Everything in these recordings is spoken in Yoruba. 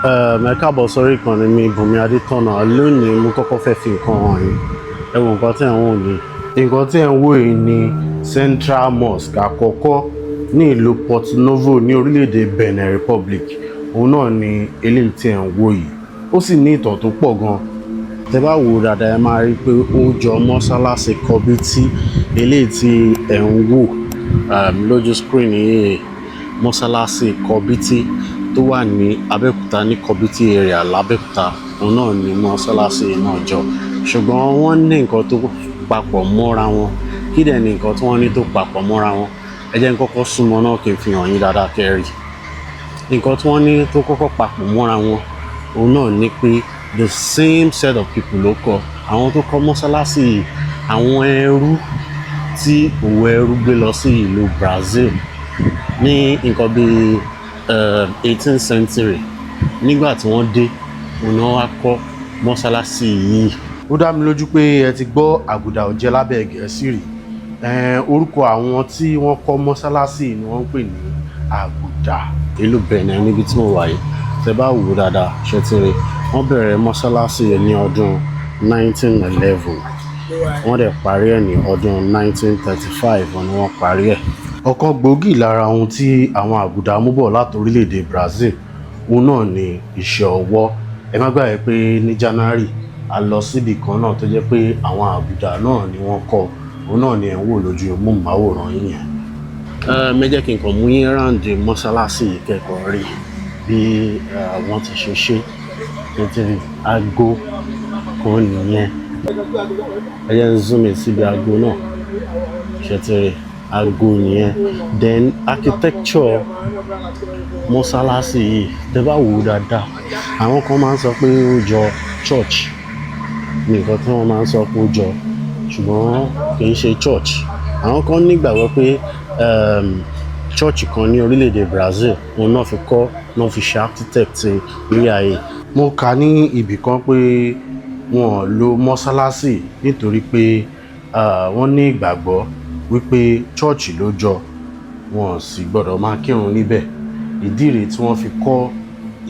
Ẹ káàbọ̀ sórí ìkànnì mi, Bùnmi Adétọ̀nà. Lónìí, mo kọ́kọ́ fẹ́ fi nǹkan hàn yín. Ẹ wo nǹkan tí ẹ̀ ń wò ní. Nǹkan tí ẹ̀ ń wò yìí ni Central Mosque àkọ́kọ́ ní ìlú Porto Novo ní orílẹ̀-èdè Benin Republic. Òun náà ni eléyìí tí ẹ̀ ń wò yìí. Ó sì ní ìtàn tó pọ̀ gan. Tẹ́ bá wò ó dáadáa, ẹ máa rí i pé ó jọ mọ́sálásí Kọbítí eléyìí tí ẹ̀ ń wò lójú screen yìí. Mọ́sálásí Kọbítí tó wà ní Abẹ́òkúta, ní Kọbítí area l'Abẹ́òkúta, òun náà ni mọ́sálásí náà jọ, ṣùgbọ́n wọ́n ní nǹkan tó papọ̀ mọ́ra wọn. Kí dẹ̀ ni nǹkan tí wọ́n ní tó papọ̀ mọ́ra wọn? Ẹ jẹ́ n kọ́kọ́ súnmọ́ náà kí n fi hàn yín dáadáa kẹ́ ẹ rí nǹkan tí wọ́n ní tó kọ́kọ́ papọ̀ mọ́ra wọn. Òun náà ni pé the same set of people ló kọ́. Àwọn tó kọ́ mọ́sálásí yìí, àwọn ẹrú tí òwò ẹrú gbé lọ sí ìlú Brazil ní nǹkan bíi 18th century, nígbà tí wọ́n dé, òun náà wá kọ́ mọ́sálásí yìí. Ó dá mi lójú pé ẹ ti gbọ́ Àgùdà Òjẹ́ lábẹ́ Gẹ̀ẹ́sì rí. Orúkọ àwọn tí wọ́n kọ́ mọ́sálásí ni wọ́n ń pè ní Àgùdà. Ìlú Benin níbi tí mo wà yìí, tẹ́ bá wò ó dáadáa, ṣe ti rí, wọ́n bẹ̀rẹ̀ mọ́sálásí yìí ní ọdún 1911, wọ́n dẹ̀ parí ẹ̀ ní ọdún 1935 ni wọ́n parí ẹ̀. Ọ̀kan gbòógì lára ohun tí àwọn Àgùdà mú bọ̀ láti orílẹ̀-èdè Brazil, òun náà ni iṣẹ́ ọwọ́. Ẹ má gbàgbé pé ní January, a lọ síbì kan náà tó jẹ́ pé àwọn Àgùdà náà ni wọ́n kọ́. Òun náà ni ẹ̀ ń wò lójú móhùnmáwòrán yín yẹn. Ẹ jẹ́ kí n kàn mú yín round mọ́sálásí yìí kẹ́kọ̀ọ́ rí bí wọ́n ti ṣe ṣe. Nítorí aago kan nìyẹn. Ẹ jẹ́ n zoom in síbi aago náà. Ṣe ti rí, aago nìyẹn. Then architecture mọ́sálásí yìí, tẹ́ bá wò ó dáadáa, àwọn kan máa ń sọ pé ó jọ church ní nǹkan tí wọ́n máa ń sọ pé ó jọ, ṣùgbọ́n kì í ṣe church. Àwọn kan nígbàgbọ́ pé church kan ní orílẹ̀-èdè Brazil, òun náà fi kọ́, náà fi ṣe architect ilé ayé. Mo kà ní ibì kan pé wọn ò lo mọ́sálásí nítorí pé wọ́n ní ìgbàgbọ́ wípé church ló jọ, wọn ò sì gbọ́dọ̀ máa kírun níbẹ̀. Ìdí rèé tí wọ́n fi kọ́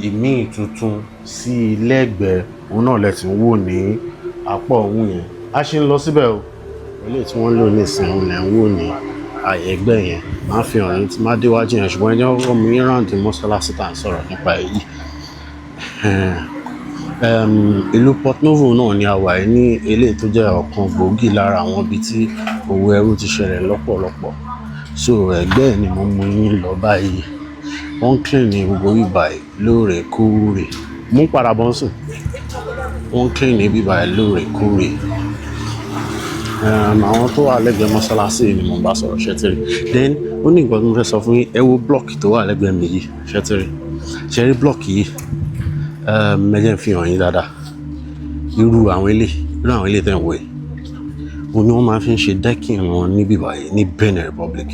ìmíì tuntun sí lẹ́gbẹ̀ẹ́. Òun náà lẹ ti ń wò ní apá ọ̀hún yẹn. A ṣe ń lọ síbẹ̀ o. Eléyìí tí wọ́n ń lò nísìnyí, òun lẹ̀ ń wò ní àyè ẹgbẹ́ yẹn. Máa fi hàn yín tí má déwájú yẹn, ṣùgbọ́n ẹ jẹ́ kọ́kọ́ mú yín round mọ́sálásí tá à ń sọ̀rọ̀ nípa èyí. Ìlú Port Novo náà ni a wà yìí, ní eléyìí tó jẹ́ ọ̀kan gbòógì lára àwọn ibi tí òwò ẹrú ti ṣẹlẹ̀ lọ́pọ̀lọpọ̀. So ẹ̀gbẹ́ ẹ̀ ni mo mú yín lọ báyìí. Wọ́n ń clean ní gbogbo ibí báyìí lóòrèkóòrè. Mú padà bọ́ sùn. Wọ́n ń clean ní ibí báyìí lóòrèkóòrè. Àwọn tó wà lẹ́gbẹ̀ẹ́ mọ́sálásí ni mo bá sọ̀rọ̀, ṣẹ́ ti rí? Then ó ní nǹkan tí mo fẹ́ sọ fún yín. Ẹ wo block tó wà lẹ́gbẹ̀ẹ́ mi yìí, ṣẹ́ ti rí? Ṣé rí block yìí? Ẹ jẹ́ n fi hàn yín dáadáa. Irú àwọn ilé tẹ̀ ń wò yìí, òun ni wọ́n máa fi ń ṣe decking wọn níbí báyìí ní Benin Republic.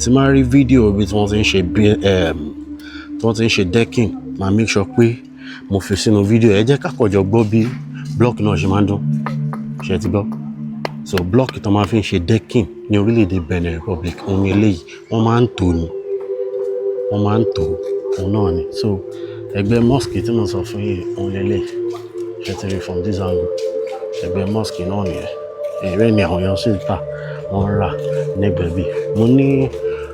Tí máa rí fídíò ibi tí wọ́n ti ń ṣe bí tí wọ́n ti ń ṣe decking, máa make sure pé mo fi sínú fídíò. Ẹ jẹ́ ká kọjọ gbọ́ bí block náà ṣe máa ń dún. Ṣé ẹ ti gbọ́? So block tó máa fi ń ṣe decking ní orílẹ̀-èdè Benin Republic, òun ni eléyìí. Wọ́n máa ń tò ní, wọ́n máa ń tò, òun náà ni. So ẹgbẹ́ mosque tí mo sọ fún yín, òun lélẹ̀. Ṣé ti rí from this angle? Ẹgbẹ́ mosque náà nìyẹn. Èrè ni àwọn èèyàn sì ń tà, wọ́n ń rà nígbẹ̀ẹ́ bí. Mo ní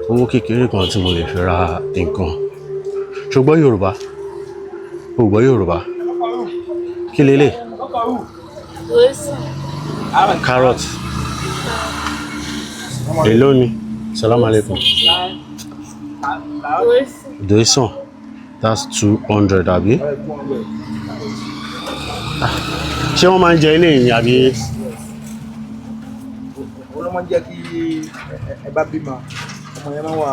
owó kékeré kan tí mo lè fi ra nǹkan. Ṣo gbọ́ Yorùbá? O gbọ́ Yorùbá? Kí lélẹ̀? Carrot. Èló ni? Salam alaikum. 200. That's 200, àbí? Ṣé wọ́n máa ń jẹ ilé yìí àbí? Òun ló máa ń jẹ́ kí ẹ bá bímọ, ọmọ yẹn máa wà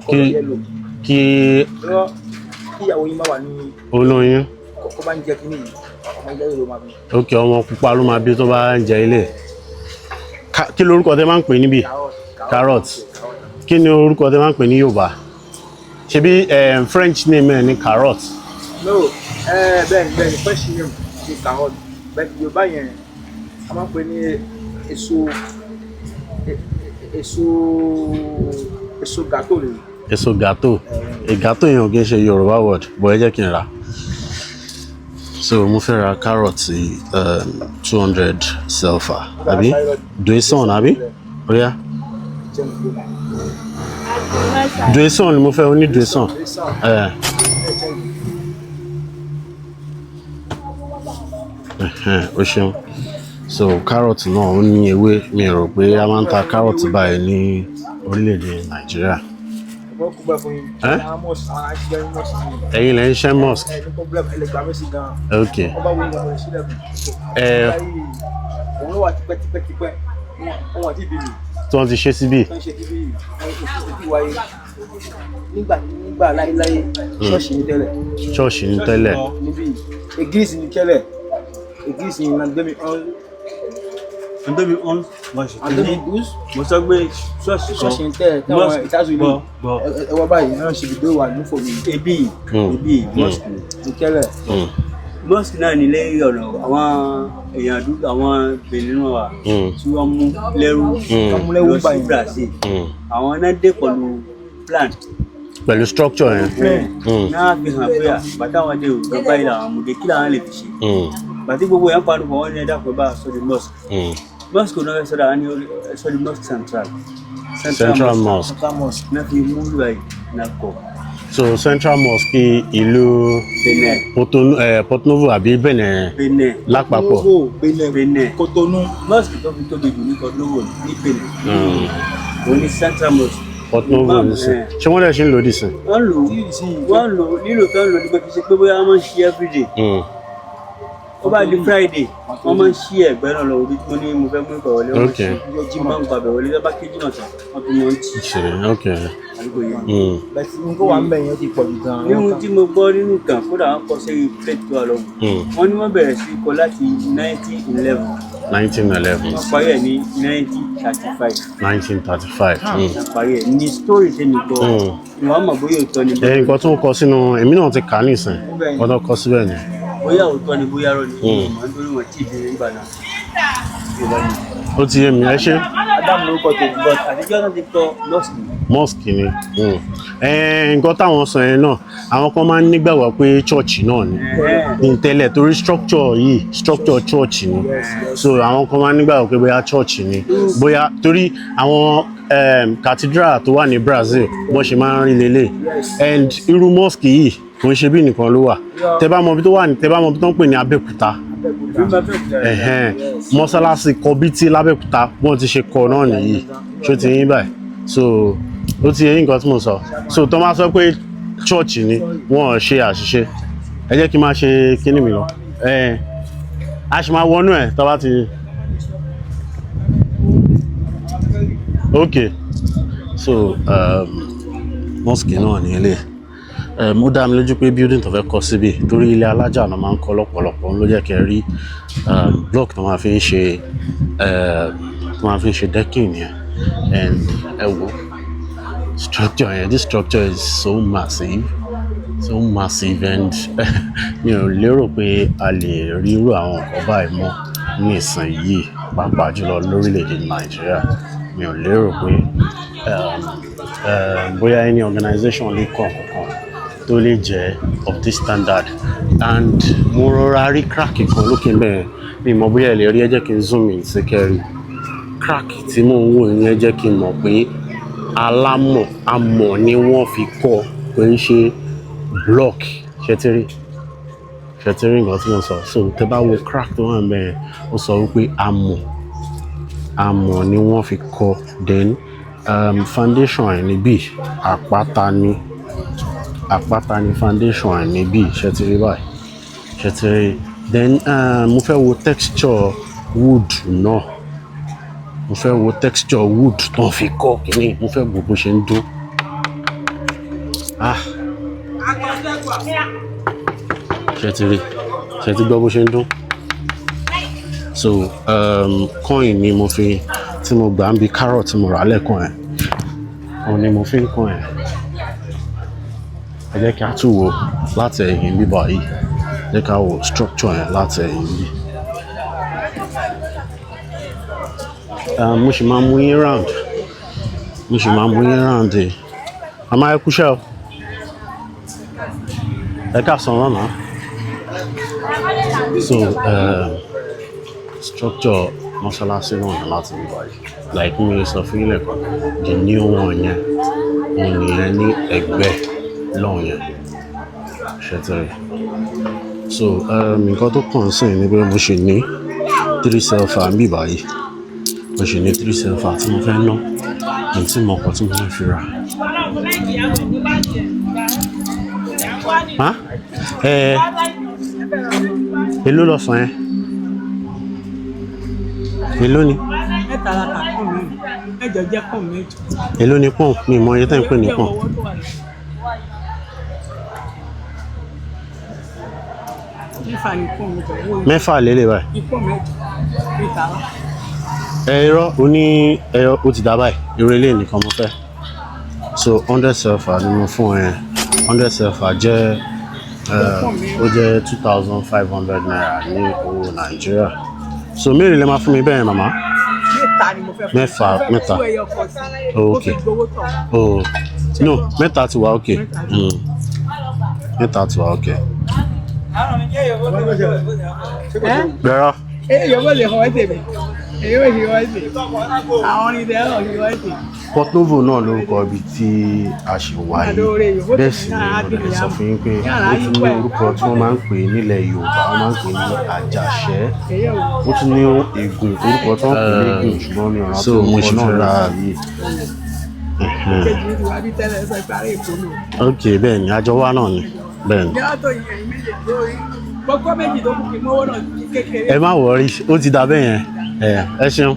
colour yellow. Kí Irọ́, kí ìyàwó yín má wà ní olóyún. Kó bá ń jẹ kíní yìí, ọmọ yellow ló máa bí. Ok, ọmọ pupa ló máa bí tó bá ń jẹ ilé. Kí lorúkọ tẹ máa ń pè níbí? Carrot. Kí ni orúkọ tẹ máa ń pè ní Yorùbá? Ṣebí French name ẹ ní carrot? No, bẹ́ẹ̀ ni, French name ni carrot. Bẹ́ẹ̀ ni Yorùbá yẹn, a máa ń pè ní èso gàtó rè. Èso gàtó. Gàtó yẹn ò kí ń ṣe Yorùbá word, bọ̀ ẹ jẹ́ kí n rà. So mo fẹ́ ra carrot 200 CFA, àbí 200, àbí? Ó yá, 200 ni mo fẹ́, oní 200. Ẹ̀ ẹ̀hẹ́n, o ṣeun. So carrot náà ó ní ewé. Mi rò pé a máa ń ta carrot báyìí ní orílẹ̀-èdè Nàìjíríà. Ẹ̀gbọ́n kú bá fún yín. Ẹ́? Àwọn mosque, àwọn aṣiṣẹ́ ní mosque ni. Ẹ̀yin lẹ ń ṣe mosque? Ẹ ní problem, ẹ lè gbà mí sí gan. Ok. Wọ́n bá wọ́n wọ́n sílẹ̀ kù. Ẹ Òun ló wà tipẹ́tipẹ́tipẹ́. Wọ́n wà tí ìbí mi. Tí wọ́n ti ṣe síbí? Tó ń ṣe kíbí yìí, wọ́n kò sí wáyé. Nígbà nígbà láéláé, ṣọ́ọ̀ṣì ní tẹ́lẹ̀. Ṣọ́ọ̀ṣì ní tẹ́lẹ̀. Níbí église ní tẹ́lẹ̀. Église ní en 2011. En 2011, moi je En te dis, 2012, mo sọ pé ṣọ́ọ̀ṣì kan ṣọ́ọ̀ṣì ní tẹ́lẹ̀ táwọn mosque États-Unis. Gbọ́ gbọ́. Ẹ wá báyìí, náà ṣe ibùdó wà ní fòmí. Ebi ebi mosque ni. Ní tẹ́lẹ̀. Mosque náà ní lẹ́yìn ọ̀nà àwọn èèyàn dúdú, àwọn Benin wa tí wọ́n mú lẹ́rú Wọ́n mú lẹ́rú lọ gbà sí yẹn. Brazil. Àwọn náà dé pẹ̀lú plan. Pẹ̀lú structure yẹn. Náà fi hàn pé bàtà wọn dé o, lọ báyìí làwọn ọmọdé, kí làwọn lè fi ṣe. Bàtí gbogbo yẹn panu pọ̀, wọ́n ní ẹ̀dá pẹ̀ bá a sọ di mosque. Mosque náà fẹ́ sọ́dọ̀ àwọn ní sọ di mosque central. Central Mosque. Central Mosque. Náà fi mú ìwà yìí náà kọ. So Central Mosque ìlú Benin. Porto Novo àbí Benin? Benin. Lápapọ̀. Novo, Benin, Benin. Cotonou. Mosque tó fi tóbi jù ní Porto Novo ní Benin, òun ní Central Mosque. Porto Novo Imam, nísìn. eh. Ṣé wọ́n dẹ̀ ṣe ń lò ó dìsìn? Wọ́n lò ó, wọ́n lò ó, lílò tó ń lò ní pé kì í ṣe pé bóyá wọ́n máa ń ṣe everyday. Ó bá di Friday, wọ́n máa ń ṣí ẹ̀gbẹ́ náà lọ orí tí mo ní mo fẹ́ mú ìgbà wọlé, wọ́n máa ń ṣí, wọ́n máa ń gbàbẹ̀ wọlé. Tó bá kí jìnnà tán, wọ́n fi wọ́n tì Ṣe ok. àdúgbò yẹn. Bẹ́ẹ̀ tí nǹkan wà ń bẹ̀ yẹn ti pọ̀ jù gan-an. Nínú tí mo gbọ́ nínú ìtàn, kódà wọ́n kọ sí plate tó wà lọ́wọ́, wọ́n ní wọ́n bẹ̀rẹ̀ sí kọ láti 1911. 1911. Wọ́n parí ẹ̀ ní 1935. 1935. Wọ́n parí ẹ̀ ní story tẹ́mi gbọ́. Ìwọ́n mọ̀ bóyá òótọ́ ni. Ẹ nǹkan tó ń kọ sínú, èmi náà ti kà á nísìn, nǹkan tó kọ síbẹ̀ ni. Bóyá òótọ́ ni, bóyá rọ ni, ìmọ̀ nítorí wọn tí ì bí nígbà náà. Yorùbá ni. Ó ti yé mi, ẹ ṣé. Adam lórúkọ tèmi. But àtijọ́ náà ti kọ́ mosque. Mosque ni. Ẹ nǹkan táwọn sọ yẹn náà, àwọn kan máa ń nígbàgbọ́ pé church náà ni ní tẹ́lẹ̀, torí structure yìí, structure church ni. So àwọn kan máa ń nígbàgbọ́ pé bóyá church ni, bóyá torí àwọn cathedral tó wà ní Brazil, wọ́n ṣe máa ń rí lélẹ̀. And irú mosque yìí, kò ń ṣe bí nìkan ló wà. Tẹ́ bá mọ ibi tó wà ní, tẹ́ bá mọ ibi tó ń pè ní Abẹ́òkúta, ẹ̀hẹ́n, mọ́sálásí kọbítí lábẹ́òkúta, wọ́n ti ṣe kọ náà nìyí. Ṣó ti yín báyìí? So ó ti yé yín nǹkan tí mo sọ. So tó máa sọ pé church ni, wọ́n ò ṣe àṣìṣe. Ẹ jẹ́ kí n máa ṣe kíní mi lọ. Ẹ a sì máa wọnú ẹ̀ tó bá ti ok. So mosque náà ní ilé. Ó dá mi lójú pé building tó fẹ́ kọ́ síbí, torí ilé alájà náà máa ń kọ́ lọ́pọ̀lọpọ̀, ló jẹ́ kẹ́ rí block tó máa fi ń ṣe decking yẹn. And ẹ wo structure yẹn, this structure is so massive, so massive, and mi ò lérò pé a lè rí irú àwọn nǹkan báyìí mọ́ ní ìsinyìí, pàápàá jùlọ lórílẹ̀‐èdè Nàìjíríà. Mi ò lérò pé bóyá any organization lè kọ́ nǹkan tó lè jẹ́ of this standard. And mo rọra rí crack kan lókè bẹ́ẹ̀, mi mọ̀ bóyá ẹ lè rí. Ẹ jẹ́ kí n zoom in sí kẹ́rì. Crack tí mò ń wò yẹn jẹ́ kí n mọ̀ pé alámọ̀ amọ̀ ni wọ́n fi kọ́, kò ń ṣe block. Ṣẹtírí ṣẹtírí nǹkan tí mo sọ? So tẹ bá wo crack tó wà níbẹ̀, ó sọ wípé amọ̀ amọ̀ ni wọ́n fi kọ́. Then foundation ẹ̀ níbí, àpáta ni, àpáta ni foundation ẹ̀ níbí. Ṣẹtírí báyìí? Ṣẹtírí? Then mo fẹ́ wo texture wood náà, mo fẹ́ wo texture wood tó ń fi kọ́ kínní, mo fẹ́ wo bó ṣe ń dún. Ah, ṣe ti rí? Ṣe ti gbọ́ bó ṣe ń dún? So coin ni mo fi tí mo gbà ń bi carrot tí mo rà lẹ́ẹ̀kan ẹ̀, òun ni mo fi ń kàn ẹ̀. Ẹ jẹ́ kí a tún wo láti ẹ̀yìn bíbá yìí, jẹ́ ká wo structure yẹn láti ẹ̀yìn bí. Mo sì máa mú yín round, mo sì máa mú yín round ẹ̀. Àmọ́ ẹ kúṣẹ́ o, ẹ káàsán màmá. So structure mọ́ṣáláṣí náà ní láti rí báyìí. Like mo lè sọ fún yín lẹ́ẹ̀kan, the new one yẹn, òun nìyẹn ní ẹ̀gbẹ́ lọ́hùn yẹn. Ṣé ti rí? So nǹkan tó kàn sí ni pé mo ṣì ní 3 CFA níbí báyìí. Mo ṣì ní 3 CFA tí mo fẹ́ ná, èyí tí mo kọ̀ tí mo fẹ́ fi rà. Má? Ẹ èló lọsàn yẹn? Èló ni? Mẹ́ta la kà pọ̀n mẹ́rin, mẹ́jọ jẹ́ pọ̀n mẹ́jọ. Èló ni pọ̀n? Mi ò mọ iye tẹ́ ń pè ní pọ̀n. 6 ni pọ̀n mẹ́jọ, owó 6 lélẹ̀ báyìí. ní pọ̀n mẹ́jọ mẹ́ta la. Ẹ irọ́, o ní ẹyọ ó ti dá báyìí. Irú eléyìí nìkan mo fẹ́. So 100 CFA ni mo fún ẹ. 100 CFA jẹ́ ó jẹ́ ₦2,500 ní owó Nàìjíríà. So mélòó lẹ máa fún mi bẹ́ẹ̀ màmá? 3 ni mo fẹ́ fún. 6, Mo fẹ́ 3. tú ẹyọ kan sí. Oh, Ó okay. fi gbowó tọ̀. Oh, no, 3 ti wà okay. 3 ti wà okay. Bẹ̀rọ. Ẹ yọ̀bọ̀ lè hàn ẹ́ tèmi. Èyí ò ṣe wọ́n tè. Àwọn orin tẹ̀ ọ̀ ṣe wọ́n tè. Port Novo náà lórúkọ ibi tí a ṣì wà yìí. Bẹ́ẹ̀ sì ni mo dẹ̀ lè sọ fún yín pé ó tún ní orúkọ tí wọ́n máa ń pè nílẹ̀ Yorùbá, wọ́n máa ń pè ní Àjàṣẹ́. Ó tún ní Ègùn, orúkọ tí wọ́n pè ní Ègùn, ṣùgbọ́n mi ò rántí orúkọ náà láàyè. Kejì mi ti wá bí tẹ́lẹ̀ sọ ìparí èkó nù. Ok, bẹ́ẹ̀ ni, àjọ wa náà ni. Bẹ́ẹ̀ ni. Ìjọba tó yẹ ẹ̀yìn méjèèjì lórí. Gbogbo méjì tó kù kí mọ́wọ́ náà kékeré. Ẹ má wọrí, ó ti dà bẹ́ẹ̀ yẹn. Ẹ ṣeun.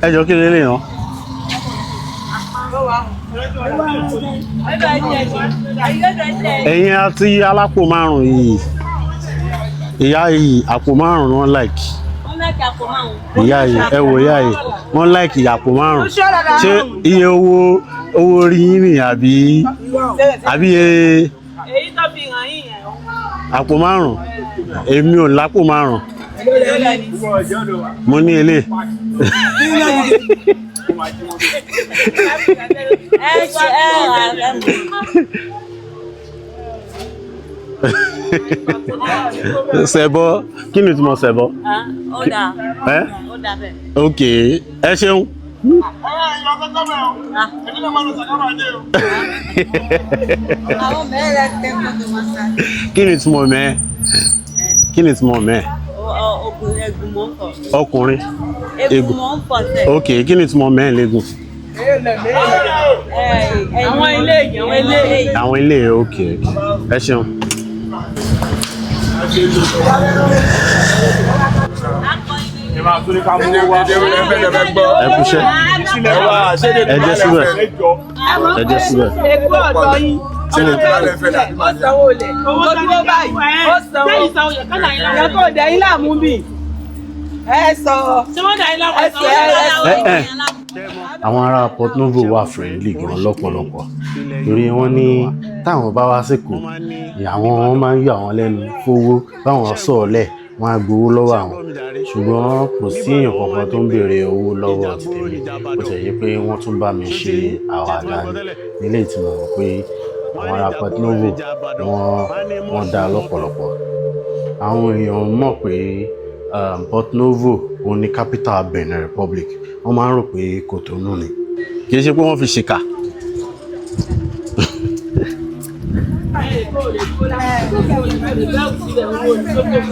Ẹ jọ kí lélẹ̀ yàn. Ẹ̀yin àti alápò 5 yìí, ìyá yìí àpò 5 ni wọ́n like. Ìyá yìí, ẹ wò ìyá yìí, wọ́n like àpò 5. Ṣé iye owó orí yín ni àbí àbí iye Èyí tó fi hàn yín yẹn. àpò 5? Èmi ò lápò 5. Mo ní ilé. Ẹ ṣe ẹ rà ẹ mú. Sẹ̀bọ́, kí ni ìtumọ̀ sẹ̀bọ́? Ó dáa. Ẹ́ Ó dáa bẹ́ẹ̀. Ok, ẹ ṣeun. Àwọn mẹ́rẹ̀ tẹ́ mọ́tò máa sá. Kí ni ìtumọ̀ mẹ́? Kí ni ìtumọ̀ mẹ́? Ọkùnrin egun mọ̀ ń fọ̀. Ọkùnrin. Egun mọ̀ ń fọ̀ sẹ̀. Ok, kí ni ìtumọ̀ mẹ́ lẹ́gùn? Àwọn ilé àwọn ilé. Àwọn ilé, ok, ok. Ẹ ṣeun. Ẹ kúṣẹ́. Ẹ jẹ́ síbẹ̀. Ẹ jẹ́ síbẹ̀. Èkó ọ̀dọ́ yín. Ó sanwó lẹ̀. Owó dúró báyìí. Ó sanwó. Ìyá kò dẹ̀ yín láàmú bì. Ẹ sọ. Ẹ sọ ẹ Ẹ ẹ. Àwọn ará Port Novo wà friendly gan lọ́pọ̀lọpọ̀, torí wọ́n ní táwọn bá wá síkù, àwọn wọn máa ń yọ àwọn lẹ́nu fowó, báwọn sọ̀ọ́lẹ̀ wọ́n á gbowó lọ́wọ́ àwọn, ṣùgbọ́n kò sí èèyàn kankan tó ń béèrè owó lọ́wọ́ ti tèmi. Bó ti yẹ pé wọ́n tún bá mi ṣe àwàdà ní nílé tí mo mọ̀ pé àwọn ará Port Novo wọ́n dá lọ́pọ̀lọpọ̀. Àwọn èèyàn mọ̀ pé Port Novo òun ni capital Benin Republic, wọ́n máa ń rò pé Cotonou ni. Kì í ṣe pé wọ́n fi ṣèkà.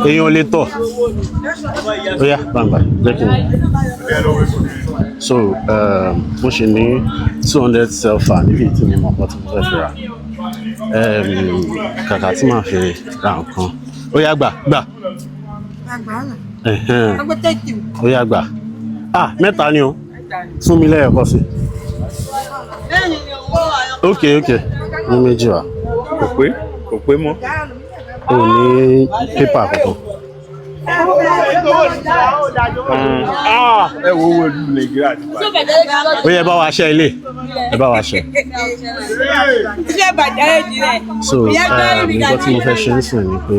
Èèyàn ò lè tọ̀. Ó yá, gbàngbà, jẹ́ kí n. So mo ṣì ní 200 CFA níbi tí mi mọ̀ pọ̀ tí mo fẹ́ fi rà. Kàkà tí màá fi ra nǹkan. Ó yá, gbà, gbà. Ẹ̀hẹ́n. Ó yá, gbà. Ah, 3 ni o. Fún mi lẹ́yọ̀kan sí. Ok, ok. Mú 2 wá. Kò pé, kò pé mọ́. O ò ní pépà kankan. Ẹ wo owó ìlú Nàìjíríà ti bàjẹ́. Ó yẹ bá wa ṣẹ́ ilé. Ẹ bá wa ṣẹ́. Iṣẹ́ bàjẹ́ èjì rẹ̀. So nǹkan tí mo fẹ́ ṣe ń sìn ni pé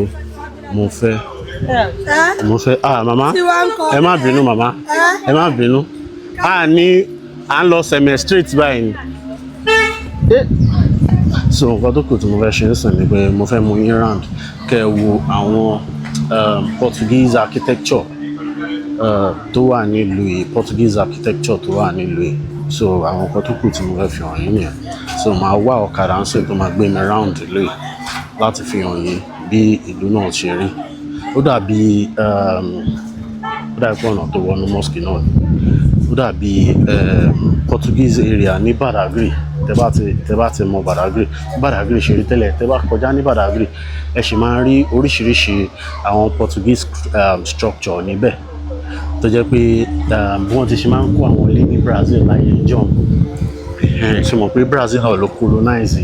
mo fẹ́ ah màmá, ẹ má bínú màmá, ẹ má bínú. A ní à ń lọ Sẹ̀mẹ̀ street báyìí ni. So nǹkan tó kù tí mo fẹ́ ṣe nísìn ni pé mo fẹ́ mú yín round, kẹ́ ẹ wo àwọn Portuguese architecture tó wà nílùú yìí, Portuguese architecture tó wà nílùú yìí. So àwọn nǹkan tó kù tí mo fẹ́ fi hàn yín nìyẹn. So màá wá ọ̀kadà nísìn tó máa gbé mi round ìlú yìí láti fi hàn yín bí ìlú náà ṣe rí. Ó dàbí pé ọ̀nà tó wọnú mosque náà ni. Ó dàbí Portuguese area ní Badagry. Tẹ bá ti mọ Badagry, Badagry ṣe rí tẹ́lẹ̀, tẹ bá kọjá ní Badagry, ẹ sì máa ń rí oríṣiríṣi àwọn Portuguese structure níbẹ̀, tó jẹ́ pé bí wọ́n ti ṣe máa ń kó àwọn ilé ní Brazil láyé john. Ṣe mọ̀ pé Brazil náà ló colonize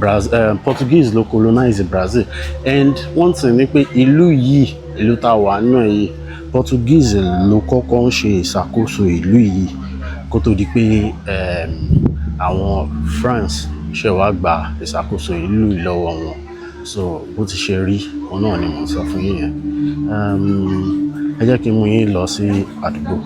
Brazil, Portuguese ló colonize Brazil. And one thing ni pé ìlú yìí, ìlú tá a wà nínú ẹ̀ yìí, Portuguese ló kọ́kọ́ ń ṣe ìṣàkóso ìlú yìí kó tó di pé àwọn France ṣe wá gba ìṣàkóso ìlú yìí lọ́wọ́ wọn. So bó ti ṣe rí òun náà ni mo sọ fún yín yẹn. Ẹ jẹ́ kí n mú yín lọ sí àdúgbò.